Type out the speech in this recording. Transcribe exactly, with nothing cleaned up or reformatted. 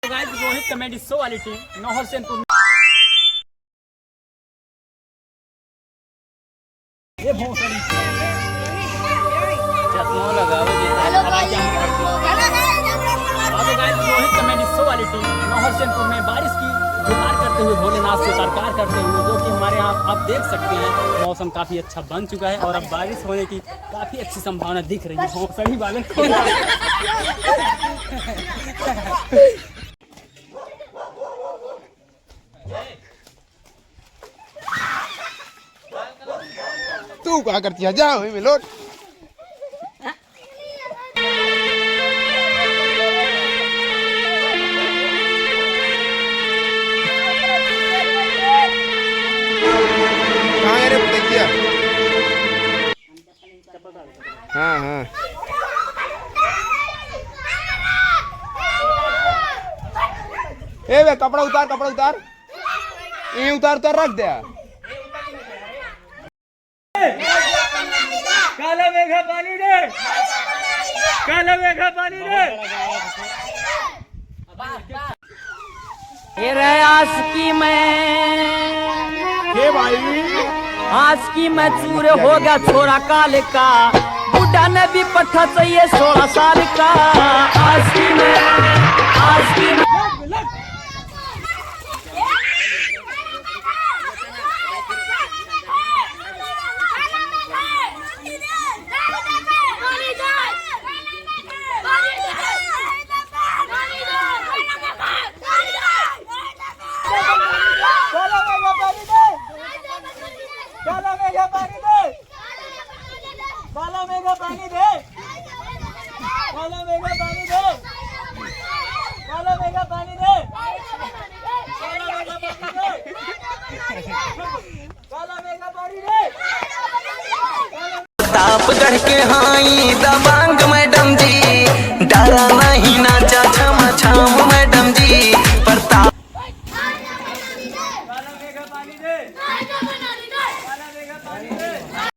गाइस, रोहित कॉमेडी शो वाली टीम नौहरसेनपुर। ये भोसड़ी। चश्मा लगावे दे। हेलो गाइस, हेलो गाइस, हम लोग हेलो गाइस, रोहित कॉमेडी शो वाली टीम नौहरसेनपुर में बारिश की गुहार करते हुए, भोलेनाथ से सरकार करते हुए, जो कि हमारे यहाँ आप देख सकते हैं, मौसम काफी अच्छा बन चुका है और अब बारिश होने की काफी अच्छी संभावना दिख रही है। भोसड़ी वाले। तू का करती है? जा वहीं में लौट। कहाँ है रे पुतैया? हाँ, हाँ। ए बे, कपड़ा उतार, कपड़ा उतार। ये उतार, उतार, रख दे। काला मेघा पानी दे, काला मेघा पानी दे। ये रहे आशिकी में। के भाई? आशिकी में चूर हो गया छोरा काल का, बुढ़ा ने भी पट्ठा चाहिए सोलह साल का। आशिकी में, आशिकी में। काला मेघा पानी दे। काला मेघा पानी दे। काला मेघा पानी दे। काला मेघा पानी दे। काला मेघा पानी दे। काला मेघा पानी दे। काला मेघा पानी दे। प्रतापगढ़ के हाई दबंग